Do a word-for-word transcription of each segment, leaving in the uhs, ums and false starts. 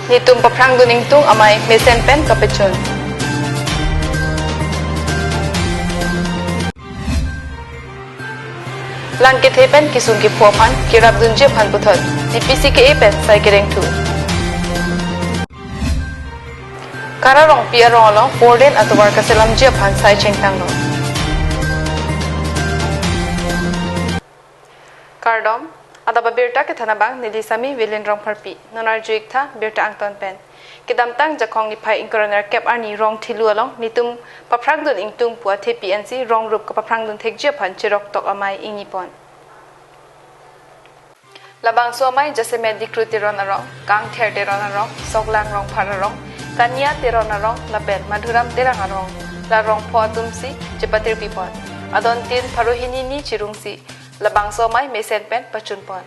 Netum paphrangdun ingtung amei mesen pen kapachun. Lang kethe pen kesung kepho aphan kerapdunji aphan puthot D P C K A pen sai kerengthu. Kara Rongpi arong along four lane atovar kaselamji aphan sai chengtanglo. Kardom, adap abirta kethan abang neli Sami Wilin Rongpharpi, non arju-ik tha birta angton pen. Kedamtang Jakhong niphai ingkoi ra nerkep arni Rongthelu along netum paphrangdun ingtung pu athepi ansi rong rup kapaphrangdun thekji aphan cheroktok amei ingni pon. Labangso amei jasemet Dikru Teron arong, Kangther Teron arong, Soklang Rongphar arong, Kania Teron arong, lapen Madhuram Terang arong, la rongpho atum si chepatirpi pon. Adon tin pharo hini ni chirungsi labangso amei mesen pen pachun pon.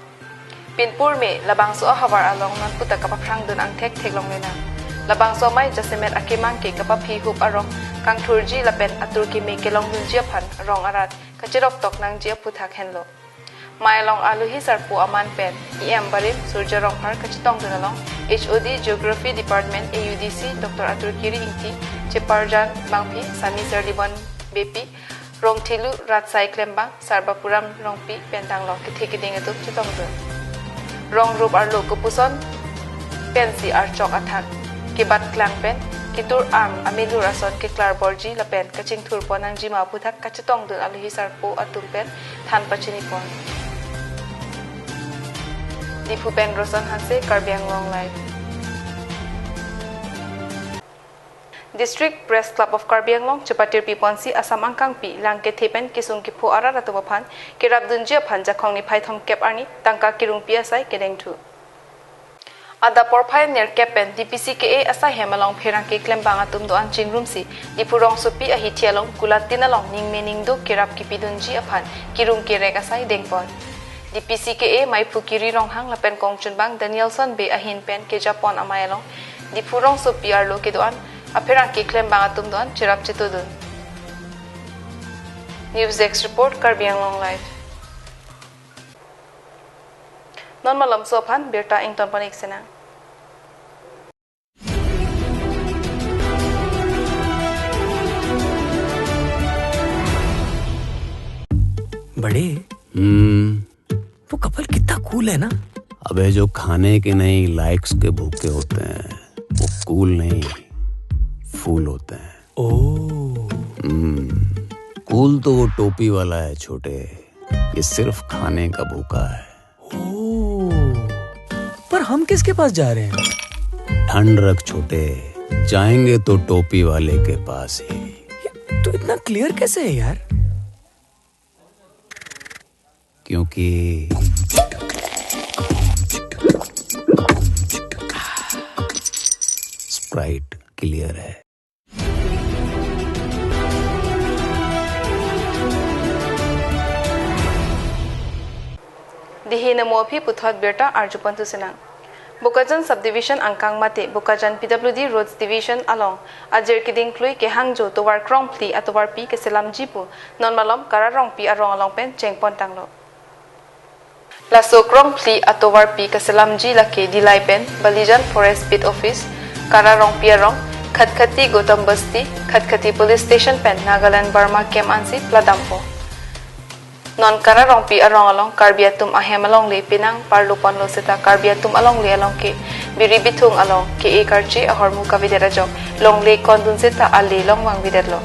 Pinpur me labangso ahavar along non puta kapaphrangdun angthek theklongle nang. Labangso amei jasemet akemang ke kapaphi hup arong kangthurji lapen atur keme kelongdunji aphan rong arat kacheroktok nangji aputhak henlo. Mei along alohi sarpo aman pen E M barim Surjya Rongphar kachetongdun along H O D Geography Department A U D C Doctor Atur Kiri Ingti, cheparjan bangphi Sami Serlibon Beypi, Rongthelu rat sai klembang Sarbapuram Rongpi pen tanglo kethe keding atum chetongdun. Rong rup arlo kopuson pensi archok athak kebat klang pen ketur am amelur ason keklar borji lapen kachingthur pon nangji ma aputhak kachetongdun alohi sarpo atum pen than pachini pon. Diphu pen Roson Hanse, Karbi Anglong Live. District Press Club of Karbi Anglong chepatirpi ponsi Assam angkangpi lang kethe pen kesung kepho arat atum aphan kerapdunji aphan Jakhong niphai thomkep arni tangka kerungpi asai kedengthu. Adap porphai nerkep pen D P C K A asai hem along pherangke klembang atum do-an chingrumsi Diphu rongsopi ahithi along kulatin along ningme ningduk kerap kepidunji aphan kerung kerek asai dengpon. D P C K A Meiphu Kiri Ronghang lapen kongchunbang Danielson Bey ahin pen kejapon amei along Diphu rongsopi arlo kedo-an apherangke klembang atum do-an cherap chetodun. News Desk Report, Karbi Anglong Live. Non malomso aphan birta ington pon-ik sinang. बड़े, हम्म। वो कपल कितना कूल है ना? अबे, जो खाने के नहीं, लाइक्स के भूखे होते हैं, वो कूल नहीं, फूल होते हैं। ओ। हम्म, कूल तो वो टोपी वाला है, छोटे। ये सिर्फ खाने का भूखा है। ओ, पर हम किसके पास जा रहे हैं? ठंड रख, छोटे, जाएंगे तो टोपी वाले के पास ही। ये, तू इतना क्लियर कैसे है, यार? क्योंकि स्प्राइट क्लियर है। Dihi namo aphi puthot birta arju pon thu sinang. Bokajan Subdivision angkang mate Bokajan P W D Roads Division along ajir keding klui kehangjo tovar krongphli atovarpi keselamji pu non malom Kara Rongpi arong along pen chengpon tanglo. Laso krongphli atovarpi keselamji lake Dillai pen Balijan Forest Beat Office, Kara Rongpi arong, Khatkhati Gautam Basti, Khatkhati Police Station pen Nagaland Burma camp ansi pladampo. Non Kara Rongpi arong along Karbi atum ahem alongle penang parlo ponlo seta Karbi atum alongle along ke biri bithung along ke-e karche ahormu kavedet ajok longle kondun seta ale longvang vedetlo.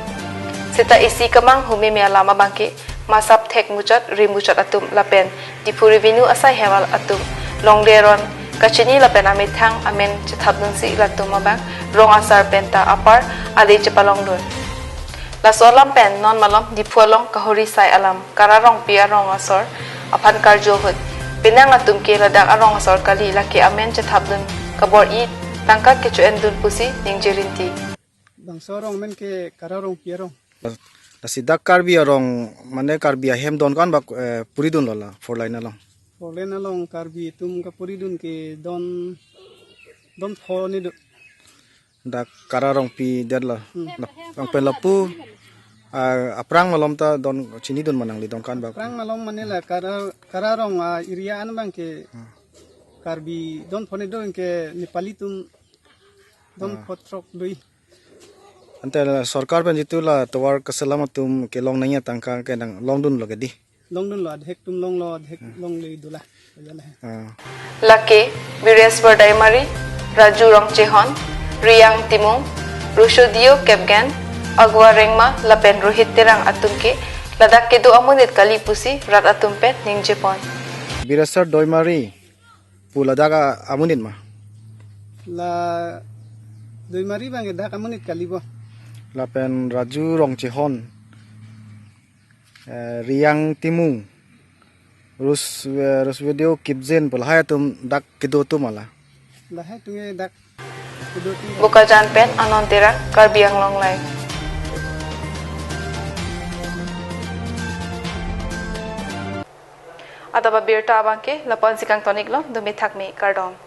Seta isi kemang humeme alam abangke masap thek muchot, ri muchot atum lapen Diphu Revenue asai hem atum longle aron kachini lapen amethang amen chethapdunsi latum abang rong asar penta apar ale chepalongdun. Laso alam pen non malom Diphu along kahori sai alam Kara Rongpi arong asor aphan karju ahut penang atum ke ladak arong asor kali, lake amen chethapdun kabor-i tangka kecho-endun pusi ningje rinti. Bangso arong amen ke Kara Rongpi arong. Lasi dak Karbi arong, mane Karbi ahem don ko-an bak, eh, puridunlo la four lane along? Four lane along Karbi atum kapuridun ke don, don pho ni do. Dak Kara Rongpi det la. Hmm. Lap-, bang pen lapu, ah, aphrang malom ta don chinidun ma nangli don ko-an bak? Aphrang malom mane la Kara, Kara rong, ah, area an abangke, hmm, Karbi don pho ni do, anke Nepali atum Dom Ah. Photrok dui. Ante la sorkar pen jitu la tovar keselam atum kelong nangji atangka ke nanglongdunlo ke dei? Longdunlo, adhek atum longlo, adhek Hmm. longle dola. Kajala he. Ah. Lake Bireswar Doimari, Raju Rongchehon, Riang Timung, Rusodio Kipgen, Agwa Rengma lapen Rohit Terang atum ke ladak kedo amonit kali pusi rat atum pen ningjepon. Bireswar Doimari pu ladak a-, amonit ma? La Doimari abang ke dak amonit kali bo. Lapen Raju Rongchehon, eh, Riang Timung, Rus, eh, Rusodio Kipgen pu lahai atum dak kedo atum ma la? Lahai atum ke dak kedo atum. Bokajan pen Anon Terang, Karbi Anglong Live. Adap abirta abang ke lapu-ansi kangton-iklo, dome thakme, kardom.